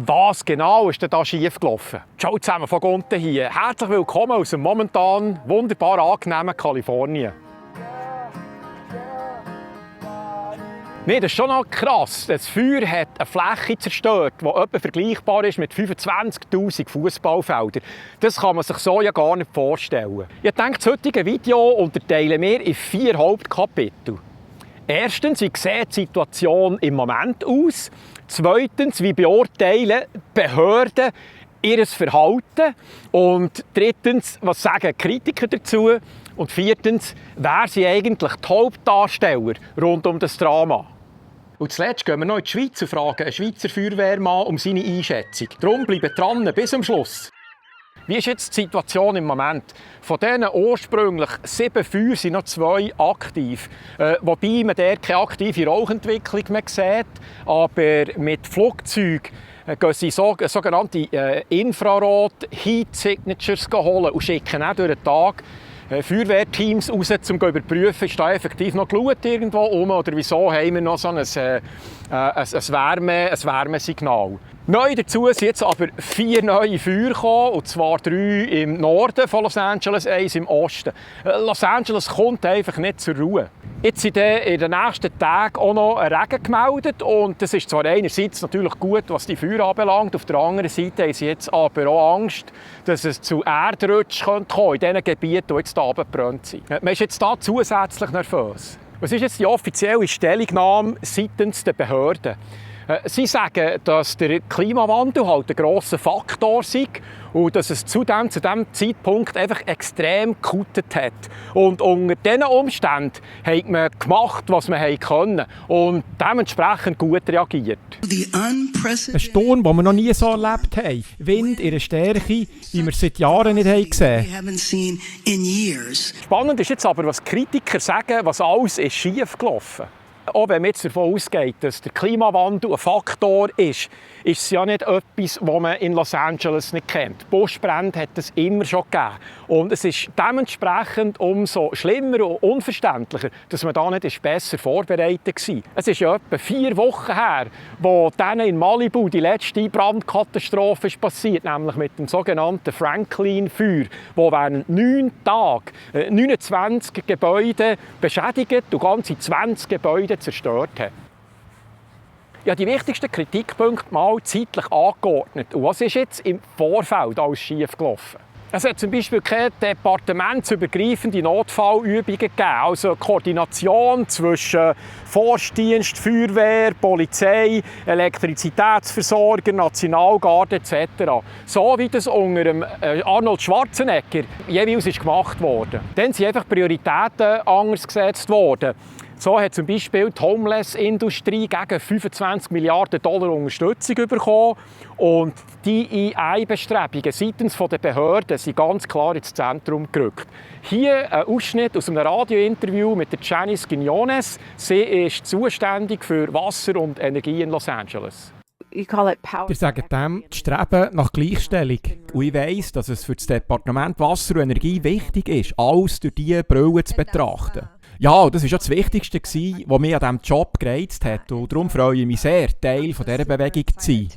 Was genau ist denn da schiefgelaufen? Ciao zusammen von Gunten hier. Herzlich willkommen aus dem momentan wunderbar angenehmen Kalifornien. Nee, das ist schon noch krass. Das Feuer hat eine Fläche zerstört, die etwa vergleichbar ist mit 25'000 Fußballfeldern. Das kann man sich so ja gar nicht vorstellen. Ich denke, das heutige Video unterteilen wir in 4 Hauptkapitel. Erstens, wie sieht die Situation im Moment aus? Zweitens, wie beurteilen Behörden ihr Verhalten? Und drittens, was sagen Kritiker dazu? Und viertens, wer sind eigentlich die Hauptdarsteller rund um das Drama? Und zuletzt gehen wir noch in die Schweiz und fragen einen Schweizer Feuerwehrmann um seine Einschätzung. Darum bleiben dran bis zum Schluss. Wie ist jetzt die Situation im Moment? Von diesen ursprünglich 7 Feuern sind noch 2 aktiv. Wobei man dort keine aktive Rauchentwicklung mehr sieht. Aber mit Flugzeugen gehen sie sogenannte Infrarot-Heat-Signatures holen und schicken auch durch den Tag Feuerwehrteams raus, um zu überprüfen, ist da effektiv noch Glut irgendwo rum oder wieso haben wir noch so ein Wärmesignal. Neu dazu sind jetzt aber 4 neue Feuer gekommen, und zwar 3 im Norden von Los Angeles, 1 im Osten. Los Angeles kommt einfach nicht zur Ruhe. Jetzt sind in den nächsten Tagen auch noch Regen gemeldet, und das ist zwar einerseits natürlich gut, was die Feuer anbelangt, auf der anderen Seite haben sie jetzt aber auch Angst, dass es zu Erdrutschen kommen in diesen Gebieten, die jetzt hier runtergebrannt sind. Man ist jetzt da zusätzlich nervös. Was ist jetzt die offizielle Stellungnahme seitens der Behörden? Sie sagen, dass der Klimawandel halt ein grosser Faktor sei und dass es zudem zu diesem Zeitpunkt einfach extrem gekutet hat. Und unter diesen Umständen hat man gemacht, was man konnte und dementsprechend gut reagiert. Ein Sturm, den wir noch nie so erlebt haben. Wind in einer Stärke, wie wir es seit Jahren nicht gesehen haben. Spannend ist jetzt aber, was Kritiker sagen, was alles ist schiefgelaufen. Auch wenn man jetzt davon ausgeht, dass der Klimawandel ein Faktor ist, ist es ja nicht etwas, das man in Los Angeles nicht kennt. Buschbrände hat es immer schon gegeben. Und es ist dementsprechend umso schlimmer und unverständlicher, dass man da nicht besser vorbereitet war. Es ist ja etwa 4 Wochen her, wo dann in Malibu die letzte Brandkatastrophe ist passiert, nämlich mit dem sogenannten Franklin-Feuer, wo während 9 Tagen 29 Gebäude beschädigt und ganze 20 Gebäude zerstört hat. Ja, die wichtigsten Kritikpunkte mal zeitlich angeordnet. Und was ist jetzt im Vorfeld alles schiefgelaufen? Es hat zum Beispiel keine departementsübergreifende Notfallübungen gegeben, also Koordination zwischen Forstdienst, Feuerwehr, Polizei, Elektrizitätsversorger, Nationalgarde etc. So wie das unter Arnold Schwarzenegger jeweils ist gemacht wurde. Dann sind einfach Prioritäten anders gesetzt worden. So hat zum Beispiel die Homeless-Industrie gegen 25 Milliarden Dollar Unterstützung bekommen. Und die DEI-Bestrebungen seitens der Behörden sind ganz klar ins Zentrum gerückt. Hier ein Ausschnitt aus einem Radiointerview mit der Janice Quiñones. Sie ist zuständig für Wasser und Energie in Los Angeles. Wir sagen dem das Streben nach Gleichstellung. Und ich weiss, dass es für das Departement Wasser und Energie wichtig ist, alles durch diese Brille zu betrachten. Ja, das war ja das Wichtigste, was mich an diesem Job gereizt hat. Und darum freue ich mich sehr, Teil dieser Bewegung zu sein.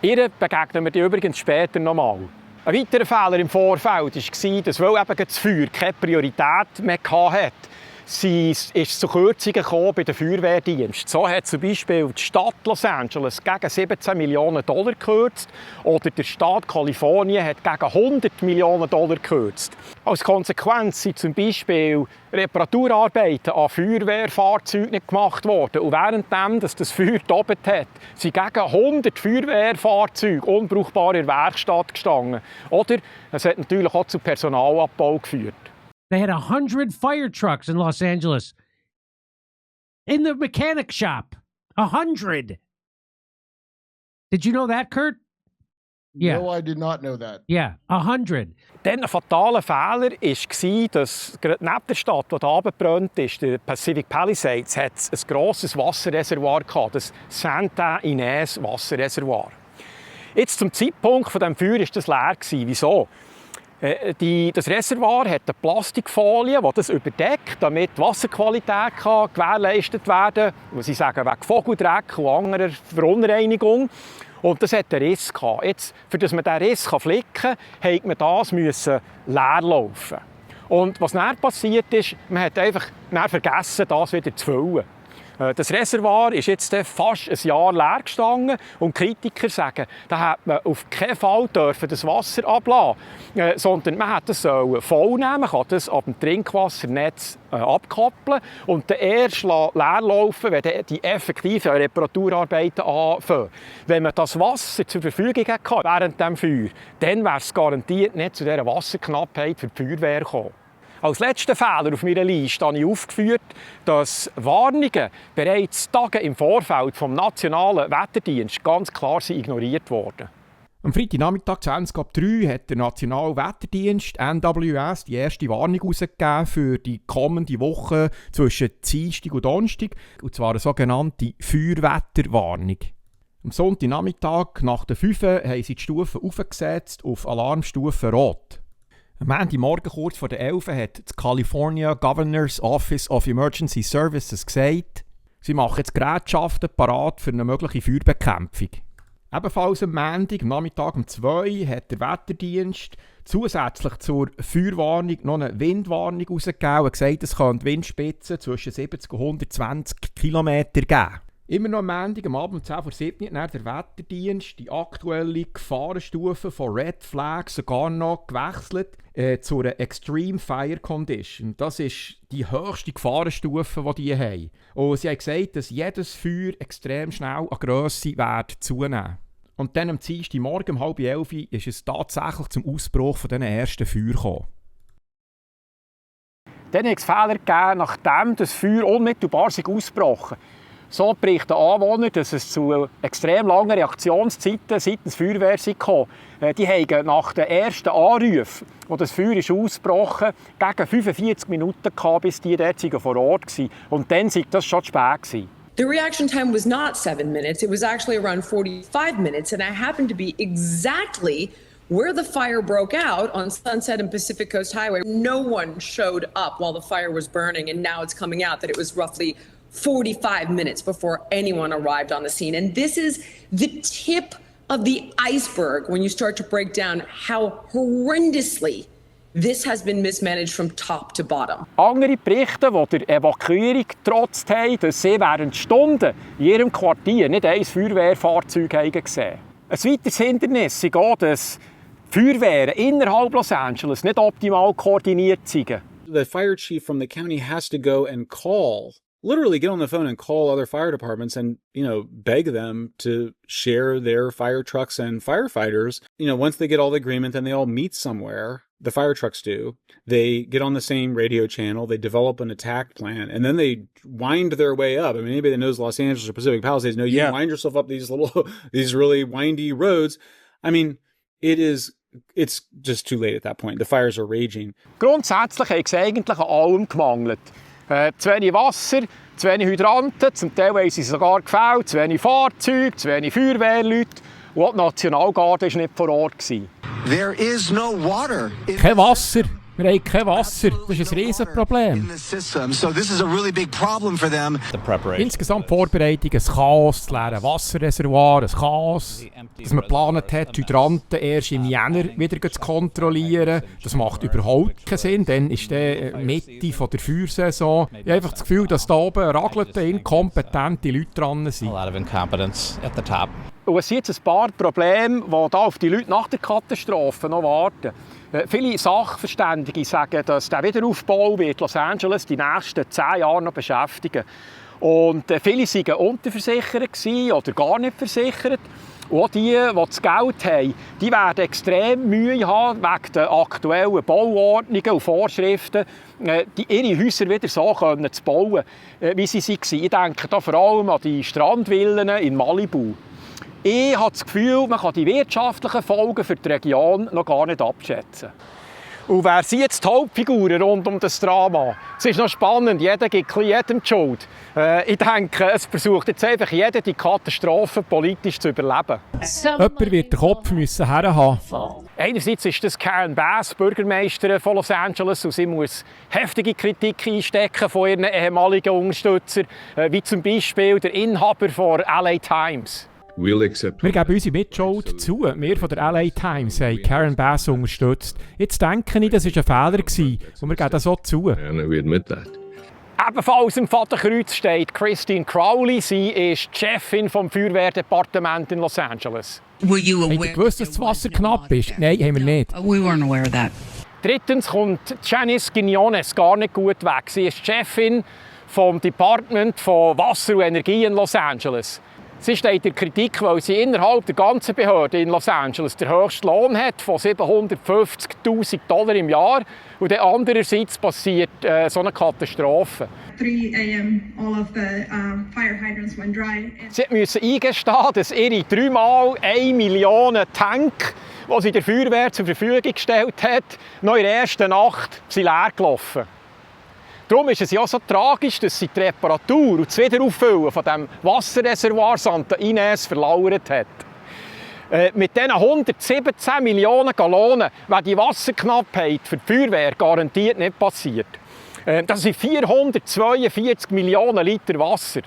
Ihr begegnen wir übrigens später nochmal. Ein weiterer Fehler im Vorfeld war, dass, weil eben das Feuer keine Priorität mehr hatte, ist zu Kürzungen gekommen bei den Feuerwehrdiensten. So hat zum Beispiel die Stadt Los Angeles gegen 17 Millionen Dollar gekürzt oder der Staat Kalifornien hat gegen 100 Millionen Dollar gekürzt. Als Konsequenz sind zum Beispiel Reparaturarbeiten an Feuerwehrfahrzeugen nicht gemacht worden. Und währenddem, dass das Feuer tobt hat, sind gegen 100 Feuerwehrfahrzeuge unbrauchbar in der Werkstatt gestanden. Oder es hat natürlich auch zu Personalabbau geführt. They had 100 fire trucks in Los Angeles. In the mechanic shop. 100. Did you know that, Kurt? Yeah. No, I did not know that. Yeah, 100. Dann ein fataler Fehler war, dass gerade neben der Stadt, die hier abgebrannt ist, der Pacific Palisades, hat ein grosses Wasserreservoir gehabt, das Santa Ynez Wasserreservoir. Jetzt zum Zeitpunkt von dem Feuer war das leer. Wieso? Das Reservoir hat eine Plastikfolie, die das überdeckt, damit die Wasserqualität gewährleistet werden kann. Sie sagen, wegen Vogeldreck und anderer Verunreinigung. Und das hat einen Riss gehabt. Jetzt, für dass man diesen Riss flicken kann, musste man das leer laufen. Und was dann passiert ist, man hat einfach vergessen, das wieder zu füllen. Das Reservoir ist jetzt fast ein Jahr leer gestanden und Kritiker sagen, da hätte man auf keinen Fall das Wasser ablassen dürfen, sondern man hätte es voll nehmen, man kann das ab dem Trinkwassernetz abkoppeln und dann erst leer laufen, wenn die effektiven Reparaturarbeiten anfangen. Wenn man das Wasser zur Verfügung hatte während dem Feuer, dann wäre es garantiert nicht zu dieser Wasserknappheit für die Feuerwehr gekommen. Als letzten Fehler auf meiner Liste habe ich aufgeführt, dass Warnungen bereits Tage im Vorfeld vom Nationalen Wetterdienst ganz klar ignoriert wurden. Am Freitagnachmittag 20:03 hat der Nationale Wetterdienst NWS die erste Warnung herausgegeben für die kommende Woche zwischen Dienstag und Donnerstag, und zwar eine sogenannte Feuerwetterwarnung. Am Sonntagnachmittag nach der 5 haben sie die Stufen aufgesetzt auf Alarmstufe Rot. Am Montagmorgen kurz vor der 11 hat das California Governor's Office of Emergency Services gesagt, sie machen jetzt Gerätschaften parat für eine mögliche Feuerbekämpfung. Ebenfalls am Montag, am Nachmittag um 2 hat der Wetterdienst zusätzlich zur Feuerwarnung noch eine Windwarnung herausgegeben und gesagt, es könnte Windspitzen zwischen 70 und 120 km geben. Immer noch am Montag, am Abend um 10:07 hat der Wetterdienst die aktuelle Gefahrenstufe von Red Flag sogar noch gewechselt zu einer Extreme Fire Condition. Das ist die höchste Gefahrenstufe, die die haben. Und sie haben gesagt, dass jedes Feuer extrem schnell an Grösse zunehmen. Und dann am Dienstagmorgen um 10:30 ist es tatsächlich zum Ausbruch von diesen ersten Feuer gekommen. Dann hat es Fehler gegeben, nachdem das Feuer unmittelbar ausgebrochen ist. So berichten Anwohner, dass es zu extrem langen Reaktionszeiten seitens der Feuerwehr kam. Die haben nach den ersten Anrufen, wo das Feuer ausgebrochen ist, gegen 45 Minuten gehabt, bis die dort vor Ort waren. Und dann war das schon zu spät gewesen. The reaction time was not 7 minutes. It was actually around 45 minutes. And I happened to be exactly where the fire broke out on Sunset and Pacific Coast Highway. No one showed up while the fire was burning. And now it's coming out that it was roughly 45 minutes before anyone arrived on the scene. And this is the tip of the iceberg when you start to break down how horrendously this has been mismanaged from top to bottom. Andere Berichte, die der Evakuierung getrotzt haben, dass sie während Stunden in ihrem Quartier nicht ein Feuerwehrfahrzeug gesehen haben. Ein weiteres Hindernis ist auch, dass Feuerwehren innerhalb Los Angeles nicht optimal koordiniert sind. The fire chief from the county has to go and literally get on the phone and call other fire departments and, beg them to share their fire trucks and firefighters. Once they get all the agreement, then they all meet somewhere. The fire trucks do. They get on the same radio channel. They develop an attack plan, and then they wind their way up. I mean, anybody that knows Los Angeles or Pacific Palisades knows you wind yourself up these really windy roads. I mean, it's just too late at that point. The fires are raging. Grundsätzlich hat es eigentlich an allem gemangelt. Zu wenig Wasser, zu wenig Hydranten, zum Teil haben sie sogar gefällt, zu wenig Fahrzeuge, zu wenig Feuerwehrleute. Und die Nationalgarde war nicht vor Ort. There is no water. Kein Wasser. Wir haben kein Wasser. Das ist ein Riesenproblem. Insgesamt die Vorbereitung, ein Chaos, das leere Wasserreservoir, ein Chaos. Dass man geplant hat, die Hydranten erst im Jänner wieder zu kontrollieren. Das macht überhaupt keinen Sinn. Dann ist die Mitte der Feuersaison. Ich habe einfach das Gefühl, dass da oben ragelte, inkompetente Leute dran sind. Und es sind jetzt ein paar Probleme, die da auf die Leute nach der Katastrophe noch warten. Viele Sachverständige sagen, dass der Wiederaufbau wird Los Angeles die nächsten 10 Jahre noch beschäftigen. Und viele waren unterversichert oder gar nicht versichert. Und auch die das Geld haben, die werden extrem Mühe haben, wegen der aktuellen Bauordnungen und Vorschriften, ihre Häuser wieder so zu bauen, wie sie waren. Ich denke da vor allem an die Strandvillen in Malibu. Ich habe das Gefühl, man kann die wirtschaftlichen Folgen für die Region noch gar nicht abschätzen. Und wer sind jetzt die Hauptfiguren rund um das Drama? Es ist noch spannend, jeder gibt jedem die Schuld. Ich denke, es versucht jetzt einfach jeder, die Katastrophe politisch zu überleben. Jemand wird den Kopf müssen herhaben. Einerseits ist das Karen Bass, Bürgermeisterin von Los Angeles, und sie muss heftige Kritik einstecken von ihren ehemaligen Unterstützern, wie zum Beispiel der Inhaber von LA Times. Wir geben unsere Mitschuld zu. Wir von der LA Times haben Karen Bass unterstützt. Jetzt denke ich, das war ein Fehler und wir geben das auch zu. Ebenfalls im Vaterkreuz steht Christine Crowley. Sie ist die Chefin vom Feuerwehrdepartement in Los Angeles. Habt ihr gewusst, dass das Wasser knapp ist? Nein, haben wir nicht. We weren't aware of that. Drittens kommt Janice Quiñones gar nicht gut weg. Sie ist die Chefin vom Department von Wasser und Energie in Los Angeles. Sie steht in Kritik, weil sie innerhalb der ganzen Behörde in Los Angeles den höchsten Lohn hat von $750.000 im Jahr. Und dann andererseits passiert so eine Katastrophe. 3 a.m. all of the fire hydrants went dry. Sie musste eingestehen, dass ihre 3x 1 Million Tank, die sie der Feuerwehr zur Verfügung gestellt hat, noch in der ersten Nacht leer gelaufen. Darum ist es ja so tragisch, dass sie die Reparatur und das Wiederauffüllen von dem Wasserreservoir Santa Ynez verlauert hat. Mit diesen 117 Millionen Gallonen wäre die Wasserknappheit für die Feuerwehr garantiert nicht passiert. Das sind 442 Millionen Liter Wasser.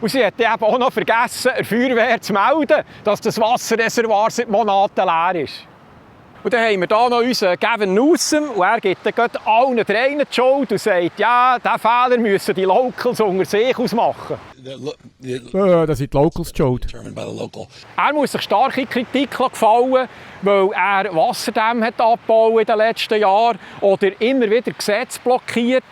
Und sie hat eben auch noch vergessen, der Feuerwehr zu melden, dass das Wasserreservoir seit Monaten leer ist. Und dann haben wir hier noch unseren Gavin Newsom, und er gibt dann allen dreien die Schuld und sagt, ja, diesen Fehler müssen die Locals unter sich ausmachen. Das sind die Locals die Schuld. Er muss sich starke Kritik gefallen, weil er Wasserdämme hat abgebaut in den letzten Jahren oder immer wieder Gesetze blockiert,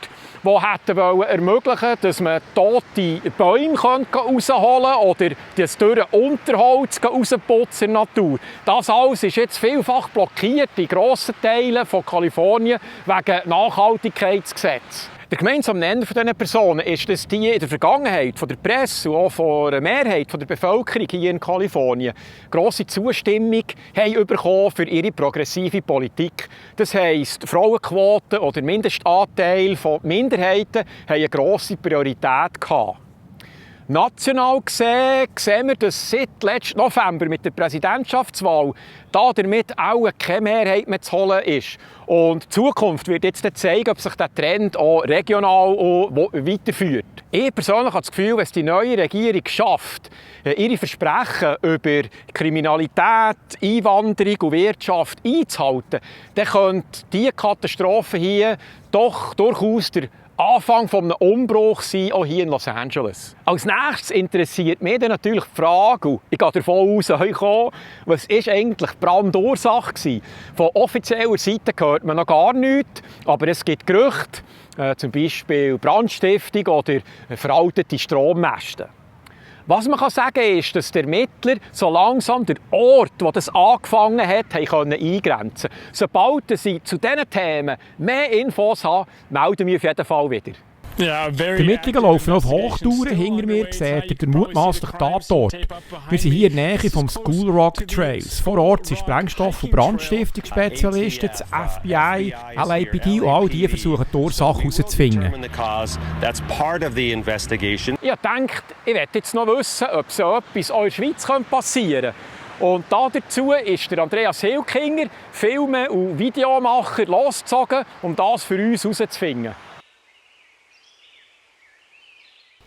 die hätten ermöglichen, dass man tote Bäume rausholen kann oder das dürre Unterholz rausputzen in der Natur. Das alles ist jetzt vielfach blockiert in grossen Teilen von Kalifornien wegen Nachhaltigkeitsgesetz. Der gemeinsame Nenner von diesen Personen ist, dass die in der Vergangenheit von der Presse und auch von der Mehrheit der Bevölkerung hier in Kalifornien grosse Zustimmung haben bekommen für ihre progressive Politik. Das heisst, Frauenquoten oder Mindestanteil von Minderheiten haben eine grosse Priorität gehabt. National gesehen sehen wir, dass seit letzten November mit der Präsidentschaftswahl damit auch keine Mehrheit mehr zu holen ist. Und die Zukunft wird jetzt zeigen, ob sich der Trend auch regional weiterführt. Ich persönlich habe das Gefühl, wenn es die neue Regierung schafft, ihre Versprechen über Kriminalität, Einwanderung und Wirtschaft einzuhalten, dann könnte diese Katastrophe hier doch durchaus der Anfang von einem Umbruch sein, auch hier in Los Angeles. Als nächstes interessiert mich dann natürlich die Frage, und ich gehe davon aus, was ist eigentlich die Brandursache gewesen? Von offizieller Seite hört man noch gar nichts, aber es gibt Gerüchte, zum Beispiel Brandstiftung oder veraltete Strommasten. Was man sagen kann, ist, dass die Ermittler so langsam den Ort, wo das angefangen hat, eingrenzen konnten. Sobald sie zu diesen Themen mehr Infos haben, melden wir auf jeden Fall wieder. Die Ermittlungen laufen auf Hochtouren. Hinter mir seht ihr den mutmaßlichen Tatort. Wir sind hier in der Nähe vom School Rock Trails. Vor Ort sind Sprengstoff- und Brandstiftungsspezialisten, das FBI, LAPD und all die versuchen die Ursache herauszufinden. Ich dachte, ich möchte jetzt noch wissen, ob so etwas auch in der Schweiz passieren könnte. Und dazu ist der Andreas Hilkinger, Filme- und Videomacher, losgezogen, um das für uns herauszufinden.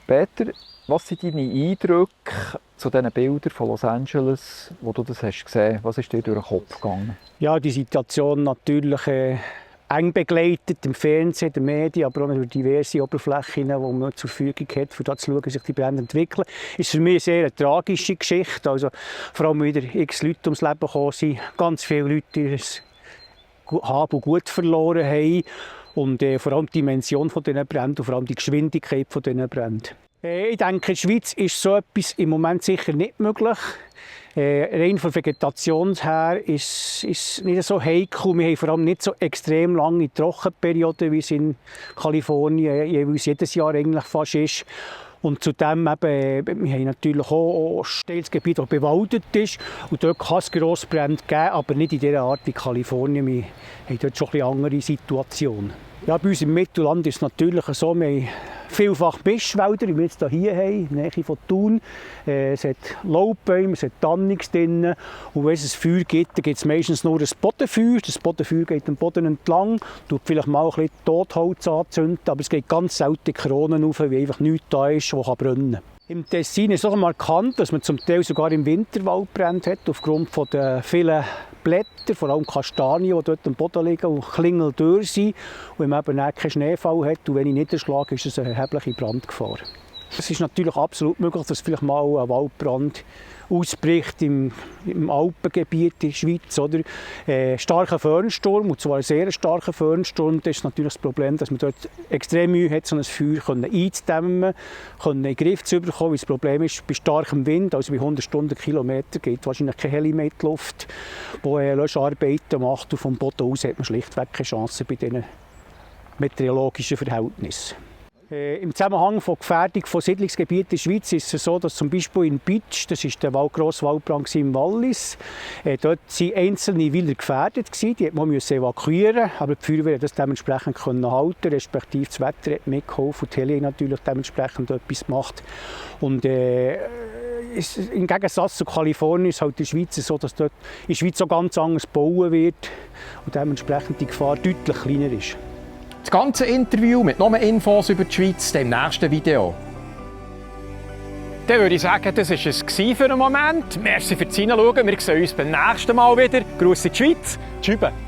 Peter, was sind deine Eindrücke zu diesen Bildern von Los Angeles, wo du das hast gesehen? Was ist dir durch den Kopf gegangen? Ja, die Situation natürlich eng begleitet im Fernsehen, in den Medien, aber auch durch diverse Oberflächen, die man zur Verfügung hat, für das zu schauen, wie sich die Brände entwickeln. Ist für mich sehr eine tragische Geschichte. Also, vor allem wieder x Leute ums Leben gekommen sind, ganz viele Leute ihr Hab und Gut verloren haben. Und vor allem die Dimension von diesen Bränden und vor allem die Geschwindigkeit von diesen Bränden. Ich denke, in der Schweiz ist so etwas im Moment sicher nicht möglich. Rein von der Vegetation her ist es nicht so heikel. Wir haben vor allem nicht so extrem lange Trockenperioden, wie es in Kalifornien jeweils jedes Jahr eigentlich fast ist. Und zudem eben, wir haben natürlich auch Stelsgebiet, das bewaldet ist. Und dort kann es Grossbrände geben, aber nicht in dieser Art wie Kalifornien. Wir haben dort schon eine andere Situation. Ja, bei uns im Mittelland ist es natürlich so, wir haben vielfach Mischwälder, wie wir jetzt hier haben, in der Nähe von Thun. Es hat Laubbäume, es hat Tannix drin. Und wenn es ein Feuer gibt, dann gibt es meistens nur ein Bodenfeuer. Das Bodenfeuer geht am Boden entlang, tut vielleicht mal ein bisschen Totholz anzünden, aber es geht ganz selten die Kronen rauf, weil einfach nichts da ist, das brennen kann. Im Tessin ist es auch markant, dass man zum Teil sogar im Winter Waldbrände hat, aufgrund der vielen Blätter, vor allem Kastanien, die dort am Boden liegen und klingeldürr sind. Und wenn man eben keinen Schneefall hat und wenig Niederschlag, ist es eine erhebliche Brandgefahr. Es ist natürlich absolut möglich, dass vielleicht mal ein Waldbrand ausbricht im Alpengebiet in der Schweiz. Oder? Starker Föhnsturm, und zwar ein sehr starker Föhnsturm. Das ist natürlich das Problem, dass man dort extrem Mühe hat, so ein Feuer einzudämmen, in den Griff zu bekommen. Das Problem ist, bei starkem Wind, also bei 100 Stundenkilometer, geht wahrscheinlich kein Heli mehr in die Luft, der Löscharbeiten macht. Und vom Boden aus hat man schlichtweg keine Chance bei diesen meteorologischen Verhältnissen. Im Zusammenhang von Gefährdung von Siedlungsgebieten in der Schweiz ist es so, dass zum Beispiel in Bitsch, das ist der grosse Waldbrand im Wallis, dort waren einzelne Wälder gefährdet gewesen, die musste man evakuieren, aber die Feuerwehr hat das dementsprechend halten, respektive das Wetter hat mitgeholfen und die Heli natürlich dementsprechend etwas gemacht. Und im Gegensatz zu Kalifornien ist halt in der Schweiz so, dass dort in der Schweiz so ganz anders gebaut wird und dementsprechend die Gefahr deutlich kleiner ist. Das ganze Interview mit noch mehr Infos über die Schweiz im nächsten Video. Dann würde ich sagen, das war es für einen Moment. Merci fürs Hineinschauen. Wir sehen uns beim nächsten Mal wieder. Gruß in die Schweiz. Tschüss.